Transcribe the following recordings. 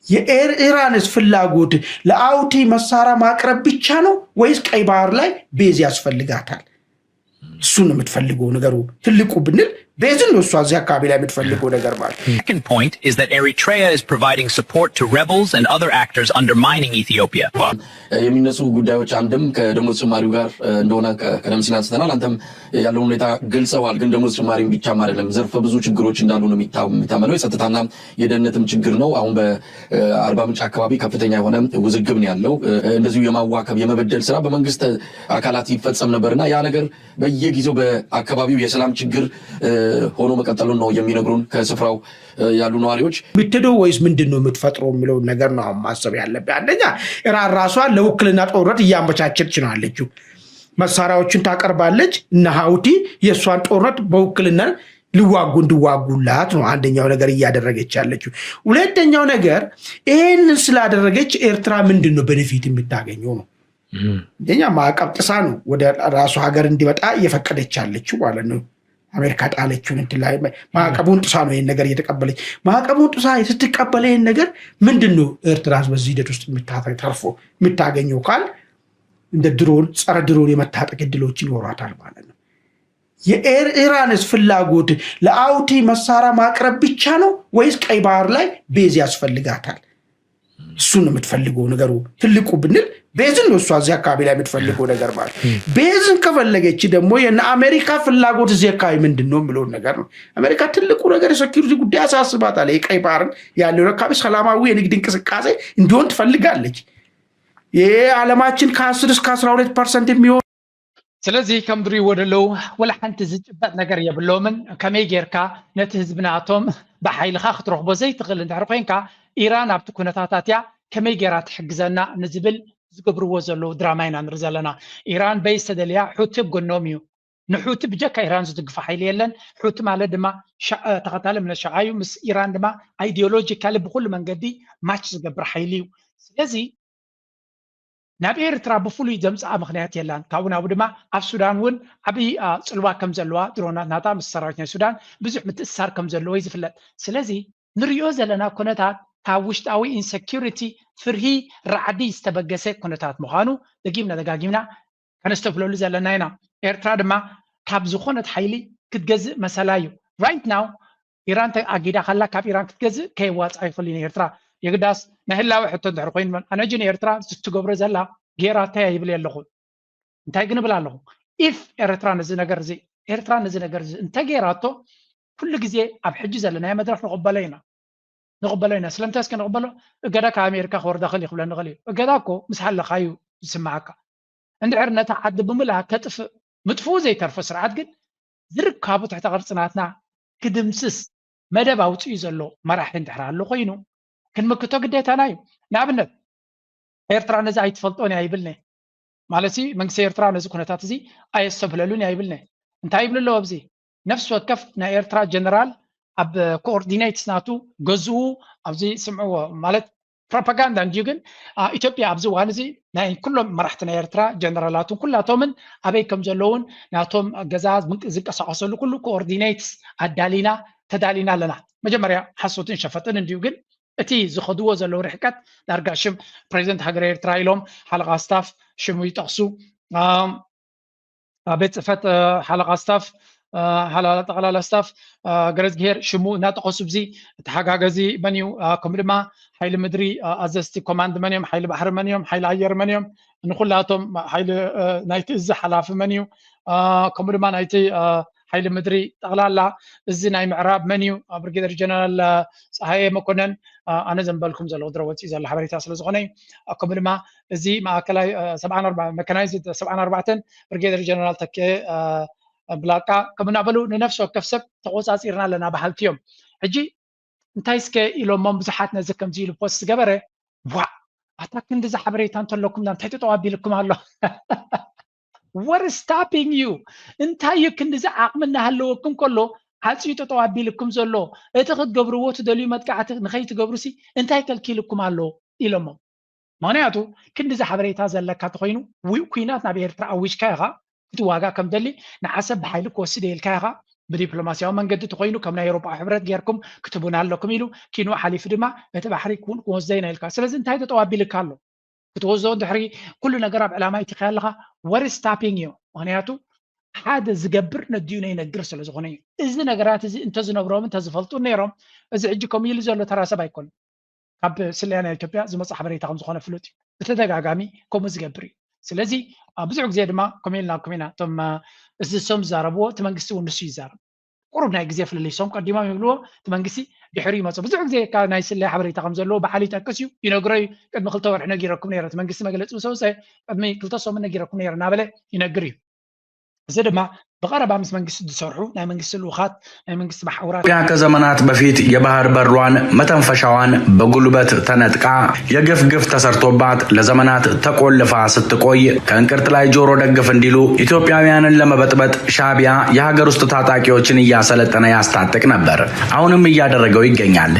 የኢራንስ ፍላጎት ለአውቲ መሳሪያ ማቅረብ ብቻ ነው ወይስ ቀይ ባህር ላይ ቤዝ ያስፈልጋታል? እሱን የምትፈልገው ነገሩ ትልቁ ብንል ቤዝን ነው እሷ እዚህ አካባቢ ላይ የምትፈልገው ነገር ማለት Second point is that Eritrea is providing support to rebels and other actors undermining Ethiopia. የሚነሱ ጉዳዮች አንድም ከደሞዝ ጭማሪው ጋር እንደሆነ ቀደም ሲል አንስተናል። አንተም ያለውን ሁኔታ ገልጸዋል። ግን ደሞዝ ጭማሪም ብቻም አይደለም፣ ዘርፈ ብዙ ችግሮች እንዳሉ ነው የሚታመነው። የጸጥታና የደህንነትም ችግር ነው። አሁን በአርባ ምንጭ አካባቢ ከፍተኛ የሆነ ውዝግብ ነው ያለው። እንደዚሁ የማዋከብ የመበደል ስራ በመንግስት አካላት ይፈጸም ነበርና ያ ነገር በየጊዜው በአካባቢው የሰላም ችግር ሆኖ መቀጠሉን ነው የሚነግሩን ከስፍራው ያሉ ነዋሪዎች። የምትሄደው ወይስ ምንድን ነው የምትፈጥረው የሚለውን ነገር ነው አሁን ማሰብ ያለብህ። አንደኛ ኢራን ራሷ ለውክልና ጦርነት እያመቻቸች ነው አለችው። መሳሪያዎችን ታቀርባለች። እነ ሀውቲ የእሷን ጦርነት በውክልና ሊዋጉ እንዲዋጉላት ነው አንደኛው ነገር እያደረገች ያለችው። ሁለተኛው ነገር ይህንን ስላደረገች ኤርትራ ምንድን ነው ቤኔፊት የምታገኘው ነው። አንደኛ ማዕቀብ ጥሳ ነው ወደ ራሱ ሀገር እንዲመጣ እየፈቀደች ያለችው ማለት ነው። አሜሪካ ጣለችውን እንትን ላይ ማዕቀቡን ጥሳ ነው ይህን ነገር እየተቀበለች። ማዕቀቡን ጥሳ ስትቀበል ይህን ነገር ምንድን ነው ኤርትራ በዚህ ሂደት ውስጥ ተርፎ የምታገኘው ካል እንደ ድሮን ጸረ ድሮን የመታጠቅ እድሎች ይኖሯታል ማለት ነው። የኢራንስ ፍላጎት ለአውቲ መሳሪያ ማቅረብ ብቻ ነው ወይስ ቀይ ባህር ላይ ቤዝ ያስፈልጋታል? እሱን ነው የምትፈልገው ነገሩ ትልቁ ብንል ቤዝን ነው እሷ እዚህ አካባቢ ላይ የምትፈልገው ነገር ማለት። ቤዝን ከፈለገች ደግሞ የነ አሜሪካ ፍላጎት እዚህ አካባቢ ምንድን ነው የሚለውን ነገር ነው። አሜሪካ ትልቁ ነገር የሴኩሪቲ ጉዳይ ያሳስባታል። የቀይ ባህርን ያለውን አካባቢ ሰላማዊ የንግድ እንቅስቃሴ እንዲሆን ትፈልጋለች። ይሄ ዓለማችን ከአስር እስከ አስራ ሁለት ፐርሰንት የሚሆን ስለዚ ከም ድሪዎ ደለዉ ወላ ሓንቲ ዝጭበጥ ነገር የብሎምን። ከመይ ጌርካ ነቲ ህዝቢ ናቶም ብሓይልኻ ክትረኽቦ ዘይትኽእል እንድሕር ኮይንካ ኢራን ኣብቲ ኩነታታት እያ ከመይ ጌራ ትሕግዘና ንዝብል ዝገብርዎ ዘለዉ ድራማ ኢና ንርኢ ዘለና። ኢራን በይ ዝተደልያ ሑቲ ኣብ ጎኖም እዩ። ንሑቲ ብጀካ ኢራን ዝድግፎ ሓይሊ የለን። ሑቲ ማለት ድማ ተኸታሊ እምነት ሸዓ እዩ። ምስ ኢራን ድማ ኣይዲዮሎጂካሊ ብኩሉ መንገዲ ማች ዝገብር ሓይሊ እዩ። ስለዚ ናብ ኤርትራ ብፍሉይ ዘምጽኣ ምኽንያት የላን። ካብኡ ናብኡ ድማ ኣብ ሱዳን እውን ዓብዪ ጽልዋ ከም ዘለዋ ድሮናት ናታ ምስ ሰራዊት ናይ ሱዳን ብዙሕ ምትእስሳር ከም ዘለዎ እዩ ዝፍለጥ። ስለዚ ንሪኦ ዘለና ኩነታት ካብ ውሽጣዊ ኢንሰኪሪቲ ፍርሂ ራዕዲ ዝተበገሰ ኩነታት ምዃኑ ደጊምና ደጋጊምና ከነስተብህለሉ ዘለና ኢና። ኤርትራ ድማ ካብ ዝኾነት ሓይሊ ክትገዝእ መሰላ እዩ። ራይት ናው ኢራን ተኣጊዳ ካላ ካብ ኢራን ክትገዝእ ከየዋፅኣ ይኽእል እዩ ንኤርትራ። የግዳስ ናይ ህላወ ሕቶ እንድሕር ኮይኑ ኣነ ሕጂ ንኤርትራ ትገብሮ ዘላ ጌራታ እያ ይብል ኣለኹ። እንታይ ግን እብል ኣለኹ? ኢፍ ኤርትራ ነዚ ነገር እዚ ኤርትራ ነዚ ነገር እዚ እንተገይራቶ ኩሉ ግዜ ኣብ ሕጂ ዘለናዮ መድረኽ ንቕበሎ ኢና ንቕበሎ ኢና። ስለምንታይ እስከ ንቕበሎ? እገዳ ካብ ኣሜሪካ ክወርዳ ክእል ይኽብለኒ ክእል እዩ። እገዳ እኮ ምስ ሃለኻ እዩ ዝስምዓካ። እንድሕር ነታ ዓዲ ብምልኣ ከጥፍእ ምጥፍኡ ዘይተርፎ ስርዓት ግን ዝርካቡ ትሕተ ቅርፂ ናትና ክድምስስ መደብ ኣውፅኡ ዘሎ መራሒ እንድሕር ኣሎ ኮይኑ ክንምክቶ ግዴታና እዩ። ንኣብነት ኤርትራ ነዚ ኣይትፈልጦን እያ ይብልኒ ማለት መንግስቲ ኤርትራ ነዚ ኩነታት እዚ ኣየስተብህለሉን እያ ይብልኒ። እንታይ ይብል ኣለዎ ኣብዚ ነፍሲ ወከፍ ናይ ኤርትራ ጀነራል ኣብ ኮኦርዲኔትስ ናቱ ገዝኡ ኣብዚ ስምዕዎ ማለት ፕሮፓጋንዳ እንድዩ ግን ኢትዮጵያ ኣብዚ እዋን እዚ ናይ ኩሎም መራሕቲ ናይ ኤርትራ ጀነራላትን ኩላቶምን ኣበይ ከም ዘለውን ናቶም ገዛ ዝንቀሳቀሰሉ ኩሉ ኮኦርዲኔትስ ኣዳሊና ተዳሊና ኣለና። መጀመርያ ሓሶትን ሸፈጥን እንድዩ ግን እቲ ዝኸድዎ ዘለዉ ርሕቀት ዳርጋ ሽም ፕሬዚደንት ሃገረ ኤርትራ ኢሎም ሓለቓ ስታፍ ሽሙ ይጠቕሱ ቤት ፅሕፈት ሓለቓ ስታፍ ሓላላ ጠቕላላ ስታፍ ገረዝግሄር ሽሙ እናጠቐሱ ብዚ ተሓጋገዚ መን እዩ ከምኡ ድማ ሓይሊ ምድሪ ኣዘዝቲ ኮማንድ መን እዮም ሓይሊ ባሕሪ መን እዮም ሓይሊ ኣየር መን እዮም ንኩላቶም ሓይሊ ናይቲ እዚ ሓላፊ መን እዩ ከምኡ ድማ ናይቲ ሓይሊ ምድሪ ጠቕላላ እዚ ናይ ምዕራብ መን እዩ ብርጌደር ጀነራል ፀሃየ መኮነን ኣነ ዘንበልኩም ዘለኹ ድረ ወፂኡ ዘሎ ሓበሬታ ስለ ዝኾነ እዩ ከምኡ ድማ እዚ ማእከላይ መካናይዝድ ሰብዓን ኣርባዕተን ብርጌደር ጀነራል ተኬ ብላቃ ከም እናበሉ ንነፍሲ ወከፍ ሰብ ተቆፃፂርና ኣለና በሃልቲ እዮም ሕጂ እንታይ እስከ ኢሎሞም ብዙሓት ነዚ ከምዚ ኢሉ ፖስት ዝገበረ ዋዕ ኣታ ክንድዚ ሓበሬታ እንተለኩም እንታይ ጠጠው ኣቢልኩም ኣሎ what is stopping you እንታይ እዩ ክንድዚ ዓቕሚ እናሃለወኩም ከሎ ዓፅዩ ጠጠው ኣቢልኩም ዘሎ እቲ ክትገብርዎ ትደልዩ መጥቃዕቲ ንኸይትገብሩሲ እንታይ ከልኪልኩም ኣሎ ኢሎሞም ምክንያቱ ክንድዚ ሓበሬታ ዘለካ ተኮይኑ ኩናት ናብ ኤርትራ ኣዊጅካ ኢኻ ክትዋጋ ከም ደሊ ንዓሰብ ብሓይሊ ክወስድ ኢልካ ኢኻ ብዲፕሎማሲያዊ መንገዲ ተኮይኑ ከም ናይ ኤውሮጳ ሕብረት ጌርኩም ክትቡና ኣለኩም ኢሉ ኪንኡ ሓሊፉ ድማ በቲ ባሕሪ ክውን ክወስዶ ኢና ኢልካ። ስለዚ እንታይ ተጠዋቢልካ ኣሎ? ክትወስዶ እንድሕሪ ኩሉ ነገር ኣብ ዕላማ ኢትካ ኣለካ ወሪ ስታፒንግ እዩ። ምክንያቱ ሓደ ዝገብር ነዲኡ ነይነግር ስለ ዝኾነ እዩ። እዚ ነገራት እዚ እንተዝነግሮም እንተዝፈልጡ ነይሮም እዚ ሕጂ ከምኡ ኢሉ ዘሎ ተራ ሰብ ኣይኮኑን። ካብ ስለያ ናይ ኢትዮጵያ ዝመፅእ ሓበሬታ ከም ዝኾነ ፍሉጥ እዩ። ብተደጋጋሚ ከምኡ ዝገብር እዩ። ስለዚ ብዙሕ ግዜ ድማ ከምኡ ኢልና ኮሚና እቶም እዚ ሰም ዝዛረብዎ እቲ መንግስቲ እውን ንሱ ይዛረብ። ቁሩብ ናይ ግዜ ፍልልይ ሶም ቀዲሞም ይብልዎ እቲ መንግስቲ ድሕሪ ይመፁ። ብዙሕ ግዜ ናይ ስለያ ሓበሬታ ከም ዘለዎ ብዓል ይጠቅስ እዩ፣ ይነግሮ እዩ። ቅድሚ ክልተ ወርሒ ነጊረኩም ነይረ እቲ መንግስቲ መግለፂ ምስ ወፀ ቅድሚ ክልተ ሶም ነጊረኩም ነይረ እናበለ ይነግር እዩ። እዚ ድማ ብቐረባ ምስ መንግስቲ ዝሰርሑ ናይ መንግስቲ ልኡኻት ናይ መንግስቲ መሓውራት ኢትዮጵያ ከዘመናት በፊት የባህር በሯን መተንፈሻዋን በጉልበት ተነጥቃ የግፍ ግፍ ተሰርቶባት ለዘመናት ተቆልፋ ስትቆይ ከእንቅርት ላይ ጆሮ ደግፍ እንዲሉ ኢትዮጵያውያንን ለመበጥበጥ ሻቢያ የሀገር ውስጥ ታጣቂዎችን እያሰለጠነ ያስታጥቅ ነበር። አሁንም እያደረገው ይገኛል።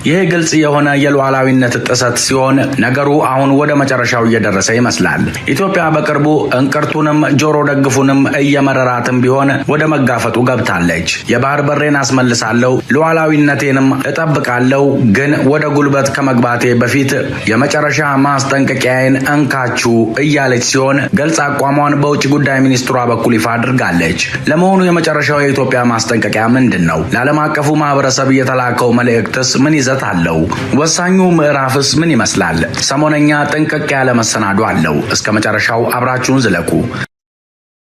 ይህ ግልጽ የሆነ የሉዓላዊነት ጥሰት ሲሆን ነገሩ አሁን ወደ መጨረሻው እየደረሰ ይመስላል። ኢትዮጵያ በቅርቡ እንቅርቱንም ጆሮ ደግፉንም እየመረራትም ቢሆን ወደ መጋፈጡ ገብታለች። የባህር በሬን አስመልሳለሁ፣ ሉዓላዊነቴንም እጠብቃለሁ፣ ግን ወደ ጉልበት ከመግባቴ በፊት የመጨረሻ ማስጠንቀቂያዬን እንካችሁ እያለች ሲሆን ገልጽ አቋሟን በውጭ ጉዳይ ሚኒስትሯ በኩል ይፋ አድርጋለች። ለመሆኑ የመጨረሻው የኢትዮጵያ ማስጠንቀቂያ ምንድን ነው? ለዓለም አቀፉ ማህበረሰብ የተላከው መልእክትስ ምን ይዘት አለው? ወሳኙ ምዕራፍስ ምን ይመስላል? ሰሞነኛ ጥንቅቅ ያለ መሰናዶ አለው። እስከ መጨረሻው አብራችሁን ዝለቁ።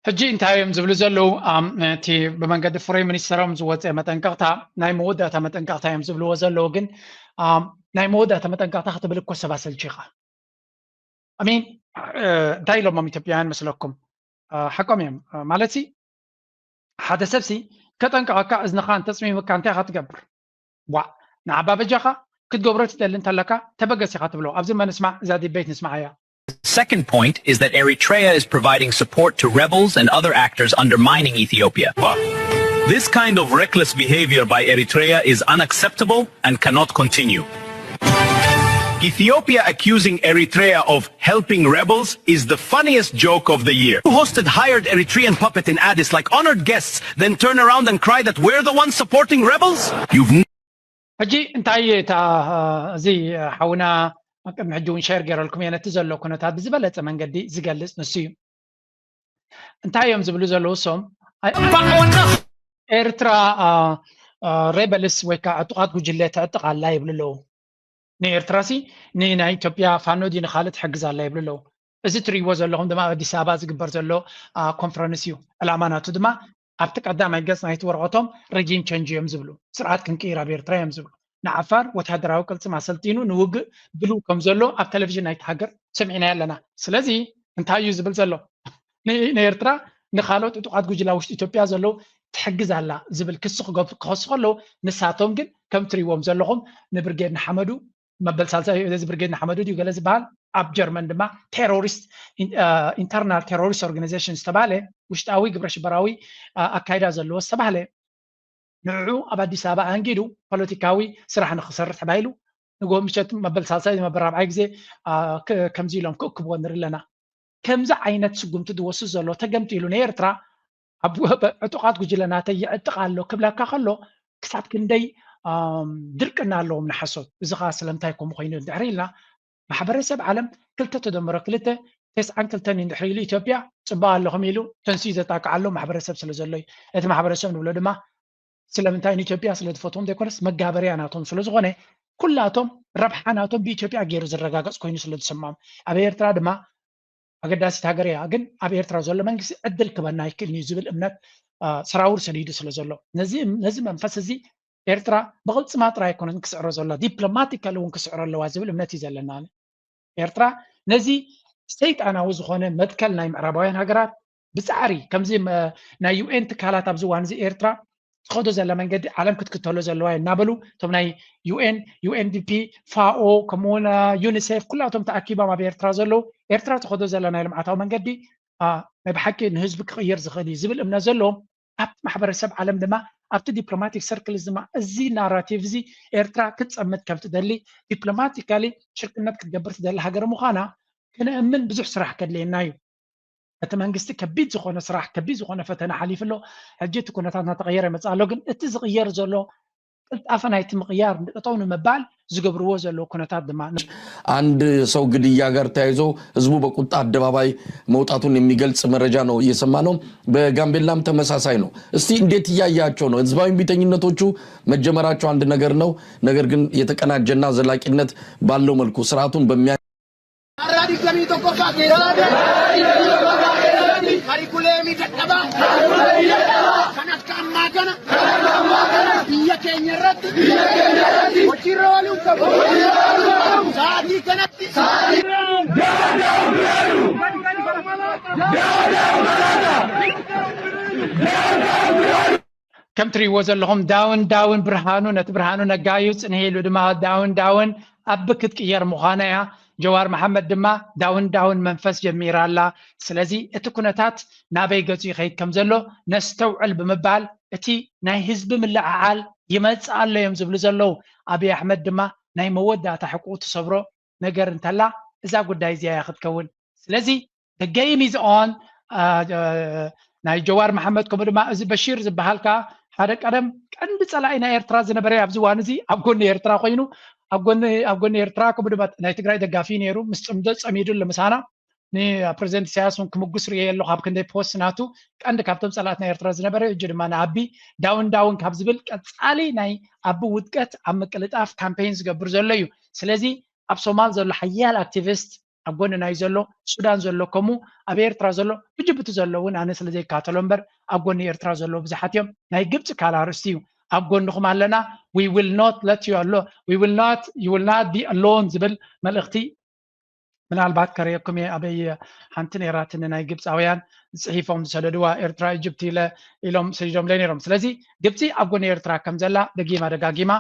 ሕጂ እንታይ እዮም ዝብሉ ዘለዉ? እቲ ብመንገዲ ፍሬም ሚኒስተሮም ዝወፀ መጠንቀቕታ ናይ መወዳእታ መጠንቀቕታ እዮም ዝብልዎ ዘለዉ። ግን ናይ መወዳእታ መጠንቀቕታ ክትብል እኮ ሰብ ኣሰልቺኻ። ኣሚን እንታይ ኢሎሞም ኢትዮጵያውያን መስለኩም? ሓቆም እዮም ማለት ሲ ሓደ ሰብ ሲ ከጠንቀቐካ እዝንኻ እንተፅሚምካ እንታይ ኢኻ ትገብር? ዋ ንዓባ በጃኻ ክትገብሮ ትደሊ እንተለካ ተበገስ ኢኻ ትብሎ። ኣብዚ መንስማዕ እዛ ዲቤት ንስማዓያ። Second point is that Eritrea is providing support to rebels and other actors undermining Ethiopia. This kind of reckless behavior by Eritrea is unacceptable and cannot continue. Ethiopia accusing Eritrea of helping rebels is the funniest joke of the year. Who hosted hired Eritrean puppet in Addis like honored guests, then turn around and cry that we're the ones supporting rebels? You've ሕጂ እንታይ እታ እዚ ሓውና ኣብ ቅድሚ ሕጂ እውን ሸር ገይረልኩም እየ ነቲ ዘሎ ኩነታት ብዝበለፀ መንገዲ ዝገልፅ ንሱ እዩ። እንታይ እዮም ዝብሉ ዘለዉ እሶም? ኤርትራ ሬበልስ ወይ ከዓ ዕጡቓት ጉጅለ ተዕጥቕ ኣላ ይብሉ ኣለዉ። ንኤርትራ ሲ ንናይ ኢትዮጵያ ፋኖ ድዩ ንኻልእ ትሕግዝ ኣላ ይብሉ ኣለዉ። እዚ ትርእይዎ ዘለኹም ድማ ኣብ ኣዲስ ኣበባ ዝግበር ዘሎ ኮንፈረንስ እዩ። ዕላማ ናቱ ድማ ኣብቲ ቀዳማይ ገጽ ናይቲ ወረቐቶም ረጂም ቸንጅ እዮም ዝብሉ፣ ስርዓት ክንቅይር ኣብ ኤርትራ እዮም ዝብሉ። ንዓፋር ወታደራዊ ቅልጽም ኣሰልጢኑ ንውግእ ድሉው ከም ዘሎ ኣብ ቴሌቪዥን ናይቲ ሃገር ሰሚዕናዮ ኣለና። ስለዚ እንታይ እዩ ዝብል ዘሎ? ንኤርትራ ንኻልኦት ዕጡቓት ጉጅላ ውሽጢ ኢትዮጵያ ዘለዉ ትሕግዝ ኣላ ዝብል ክሲ ክኸሱ ከለዉ ንሳቶም ግን ከም ትሪእዎም ዘለኹም ንብርጌድ ንሓመዱ መበል ሳልሳይ እዚ ብርጌድ ንሓመዱ ድዩ ገለ ዝበሃል ኣብ ጀርመን ድማ ቴሮሪስት internal terrorist organization ዝተባህለ ውሽጣዊ ግብረ ሽበራዊ ኣካይዳ ዘለዎ ዝተባህለ ንዕዑ ኣብ ኣዲስ ኣበባ ኣንጊዱ ፖለቲካዊ ስራሕ ንክሰርሕ ተባሂሉ ንጎ ምሸት መበል ሳልሳይ መበል ራብዓይ ግዜ ከምዚ ኢሎም ክእክብዎ ንርኢ ኣለና። ከምዚ ዓይነት ስጉምቲ ዝወስድ ዘሎ ተገምጢሉ ንኤርትራ ኣብ ዕጡቓት ጉጅለ ናተይ ይዕጥቕ ኣሎ ክብለካ ከሎ ክሳብ ክንደይ ድርቅና ኣለዎም ንሓሶት። እዚ ከዓ ስለምንታይ ከምኡ ኮይኑ እንድሕር ኢልና ማሕበረሰብ ዓለም ክልተ ተደምሮ ክልተ ተስዓን ክልተን እንድሕር ኢሉ ኢትዮጵያ ፅቡቅ ኣለኹም ኢሉ ተንስኡ ዘጣቅዓሉ ማሕበረሰብ ስለ ዘሎ እዩ። እቲ ማሕበረሰብ ንብሎ ድማ ስለምንታይ ንኢትዮጵያ ስለ ዝፈትዎም ዘይኮነስ መጋበርያ ናቶም ስለ ዝኾነ ኩላቶም ረብሓ ናቶም ብኢትዮጵያ ገይሩ ዝረጋገፅ ኮይኑ ስለ ዝሰምዖም ኣብ ኤርትራ ድማ ኣገዳሲት ሃገር እያ ግን ኣብ ኤርትራ ዘሎ መንግስቲ ዕድል ክበና ኣይክእልን እዩ ዝብል እምነት ሰራውር ሰዲዱ ስለ ዘሎ ነዚ መንፈስ እዚ ኤርትራ ብቕልጽማ ጥራይ ኣይኮነትን ክስዕሮ ዘላ ዲፕሎማቲካሊ እውን ክስዕሮ ኣለዋ ዝብል እምነት እዩ ዘለና። ኤርትራ ነዚ ሰይጣናዊ ዝኾነ መትከል ናይ ምዕራባውያን ሃገራት ብጻዕሪ ከምዚ ናይ ዩኤን ትካላት ኣብዚ እዋን እዚ ኤርትራ ትኸዶ ዘላ መንገዲ ዓለም ክትክተሎ ዘለዋ እናበሉ እቶም ናይ ዩኤን ዩኤንዲፒ ፋኦ ከምኡውን ዩኒሴፍ ኩላቶም ተኣኪቦም ኣብ ኤርትራ ዘለዉ ኤርትራ ትኸዶ ዘላ ናይ ልምዓታዊ መንገዲ ናይ ብሓቂ ንህዝቢ ክቕይር ዝኽእል እዩ ዝብል እምነት ዘለዎም ኣብቲ ማሕበረሰብ ዓለም ድማ ኣብቲ ዲፕሎማቲክ ሰርክልስ ድማ እዚ ናራቲቭ እዚ ኤርትራ ክትፀምት ከም ትደሊ ዲፕሎማቲካሊ ሽርክነት ክትገብር ትደሊ ሃገር ምዃና ክነእምን ብዙሕ ስራሕ ከድልየና እዩ። እቲ መንግስቲ ከቢድ ዝኾነ ስራሕ፣ ከቢድ ዝኾነ ፈተና ሓሊፉ ኣሎ። ሕጂ እቲ ኩነታት እናተቐየረ ይመጽእ ኣሎ። ግን እቲ ዝቕየር ዘሎ ቅልጣፈ ናይቲ ምቕያር ጠጠው ንምባል ዝገብርዎ ዘለዉ ኩነታት ድማ አንድ ሰው ግድያ ጋር ተያይዞ ህዝቡ በቁጣ አደባባይ መውጣቱን የሚገልጽ መረጃ ነው እየሰማ ነው። በጋምቤላም ተመሳሳይ ነው። እስቲ እንዴት እያያቸው ነው? ህዝባዊ እምቢተኝነቶቹ መጀመራቸው አንድ ነገር ነው። ነገር ግን የተቀናጀና ዘላቂነት ባለው መልኩ ስርዓቱን በሚያ Har'a digdamii tokkoffaa keessatti karikuleemii dadhabaa kan akka ammaa kana biyya keenya irratti hojiirra ooluu qabu. Sa'aatii kanatti ከም ትሪእዎ ዘለኹም ዳውን ዳውን ብርሃኑ ነቲ ብርሃኑ ነጋዩ ጽንሄ ኢሉ ድማ ዳውን ዳውን ኣብ ክትቅየር ምዃና እያ። ጀዋር መሓመድ ድማ ዳውን ዳውን መንፈስ ጀሚራ ኣላ። ስለዚ እቲ ኩነታት ናበይ ገጹ ይኸይድ ከም ዘሎ ነስተውዕል ብምባል እቲ ናይ ህዝቢ ምልዕዓል ይመጽእ ኣሎ እዮም ዝብሉ ዘለዉ ኣብይ ኣሕመድ ድማ ናይ መወዳእታ ሕቁኡ ትሰብሮ ነገር እንተላ እዛ ጉዳይ እዚኣ እያ ክትከውን። ስለዚ the game is on። ናይ ጀዋር መሓመድ ከምኡ ድማ እዚ በሺር ዝበሃል ከዓ ሓደ ቀደም ቀንዲ ፀላኢ ናይ ኤርትራ ዝነበረ ኣብዚ እዋን እዚ ኣብ ጎኒ ኤርትራ ኮይኑ ኣብ ጎኒ ኣብ ጎኒ ኤርትራ ከምኡ ድማ ናይ ትግራይ ደጋፊ ነይሩ። ምስ ፅምዶ ፀሚዱ ኣሎ ምሳና ንፕሬዚደንት ኢሳያስ እውን ክምጉስ ርእየ ኣለኹ። ኣብ ክንደይ ፖስት ናቱ ቀንዲ ካብቶም ፀላእት ናይ ኤርትራ ዝነበረ እጁ ድማ ንኣቢ ዳውን ዳውን ካብ ዝብል ቀፃሊ ናይ ኣቢ ውድቀት ኣብ ምቅልጣፍ ካምፔይን ዝገብር ዘሎ እዩ። ስለዚ ኣብ ሶማል ዘሎ ሓያል ኣክቲቪስት ኣብ ጎንና እዩ ዘሎ። ሱዳን ዘሎ ከምኡ ኣብ ኤርትራ ዘሎ ብጅቡቲ ዘሎ እውን ኣነ ስለ ዘይካተሎ እምበር ኣብ ጎኒ ኤርትራ ዘለዉ ብዙሓት እዮም። ናይ ግብፂ ካልእ ኣርእስቲ እዩ። ኣብ ጎንኹም ኣለና we will not let you alone we will not you will not be alone ዝብል መልእኽቲ ምናልባት ከርእየኩም እየ። ኣበይ ሓንቲ ነይራትኒ ናይ ግብፃውያን ፅሒፎም ዝሰደድዋ ኤርትራ ኢጅፕት ኢለ ኢሎም ሰዲዶምለይ ነይሮም። ስለዚ ግብፂ ኣብ ጎኒ ኤርትራ ከም ዘላ ደጊማ ደጋጊማ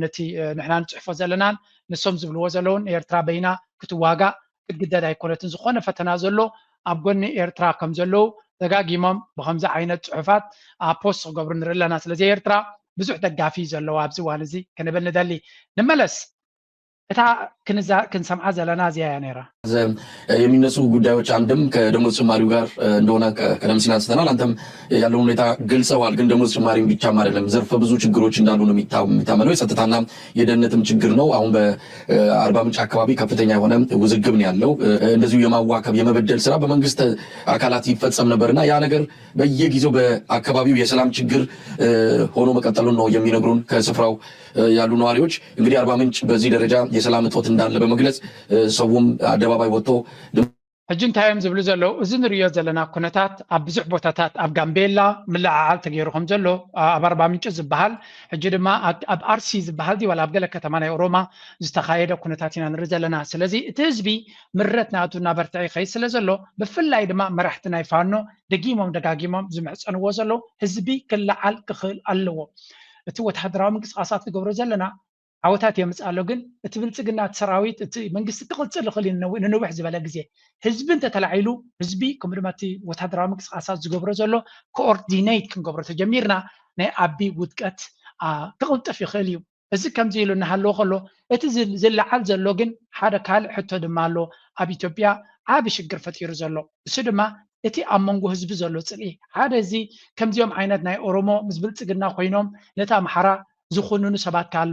ነቲ ንሕና ንፅሕፎ ዘለናን ንሶም ዝብልዎ ዘለውን ኤርትራ በይና ክትዋጋእ ክትግደድ ኣይኮነትን። ዝኾነ ፈተና ዘሎ ኣብ ጎኒ ኤርትራ ከም ዘለዉ ደጋጊሞም ብከምዚ ዓይነት ፅሑፋት ፖስት ክገብሩ ንርኢ ኣለና። ስለዚ ኤርትራ ብዙሕ ደጋፊ እዩ ዘለዋ ኣብዚ እዋን እዚ ክንብል ንደሊ። ንመለስ እታ ክንዛ ክንሰምዓ ዘለና እዚኣ እያ ነይራ። የሚነሱ ጉዳዮች አንድም ከደሞዝ ጭማሪው ጋር እንደሆነ ቀደም ሲል አንስተናል። አንተም ያለውን ሁኔታ ገልጸዋል። ግን ደሞዝ ጭማሪም ብቻም አይደለም፣ ዘርፈ ብዙ ችግሮች እንዳሉ ነው የሚታመነው። የጸጥታና የደህንነትም ችግር ነው። አሁን በአርባ ምንጭ አካባቢ ከፍተኛ የሆነ ውዝግብ ነው ያለው። እንደዚሁ የማዋከብ የመበደል ስራ በመንግስት አካላት ይፈጸም ነበርና ያ ነገር በየጊዜው በአካባቢው የሰላም ችግር ሆኖ መቀጠሉን ነው የሚነግሩን ከስፍራው ያሉ ነዋሪዎች። እንግዲህ አርባ ምንጭ በዚህ ደረጃ የሰላም እጦት እንዳለ በመግለጽ ሰውም አደባባይ ወጥቶ ሕጂ እንታይ እዮም ዝብሉ ዘለዉ? እዚ ንሪኦ ዘለና ኩነታት ኣብ ብዙሕ ቦታታት ኣብ ጋምቤላ ምልዕዓል ተገይሩ ከም ዘሎ ኣብ ኣርባ ምንጭ ዝበሃል ሕጂ ድማ ኣብ ኣርሲ ዝበሃል ድዩ ኣብ ገለ ከተማ ናይ ኦሮማ ዝተኻየደ ኩነታት ኢና ንርኢ ዘለና። ስለዚ እቲ ህዝቢ ምረት ናቱ እናበርትዐ ይኸይድ ስለ ዘሎ ብፍላይ ድማ መራሕቲ ናይ ፋኖ ደጊሞም ደጋጊሞም ዝምሕፀንዎ ዘለዉ ህዝቢ ክለዓል ክኽእል ኣለዎ። እቲ ወተሃደራዊ ምንቅስቃሳት ንገብሮ ዘለና ዓወታት የምፅእ ኣሎ። ግን እቲ ብልፅግና እቲ ሰራዊት እቲ መንግስቲ ክቕፅል ይኽእል እዩ ንነዊሕ ዝበለ ግዜ ህዝቢ እንተተላዒሉ ህዝቢ ከምኡ ድማ እቲ ወታደራዊ ምንቅስቃሳት ዝገብሮ ዘሎ ኮኦርዲኔት ክንገብሮ ተጀሚርና ናይ ኣቢ ውድቀት ክቕልጥፍ ይኽእል እዩ። እዚ ከምዚ ኢሉ እናሃለዎ ከሎ እቲ ዝለዓል ዘሎ ግን ሓደ ካልእ ሕቶ ድማ ኣሎ። ኣብ ኢትዮጵያ ዓቢ ሽግር ፈጢሩ ዘሎ እሱ ድማ እቲ ኣብ መንጎ ህዝቢ ዘሎ ፅልኢ ሓደ እዚ ከምዚኦም ዓይነት ናይ ኦሮሞ ምስ ብልፅግና ኮይኖም ነቲ ኣምሓራ ዝኹንኑ ሰባት ከ ኣለዉ።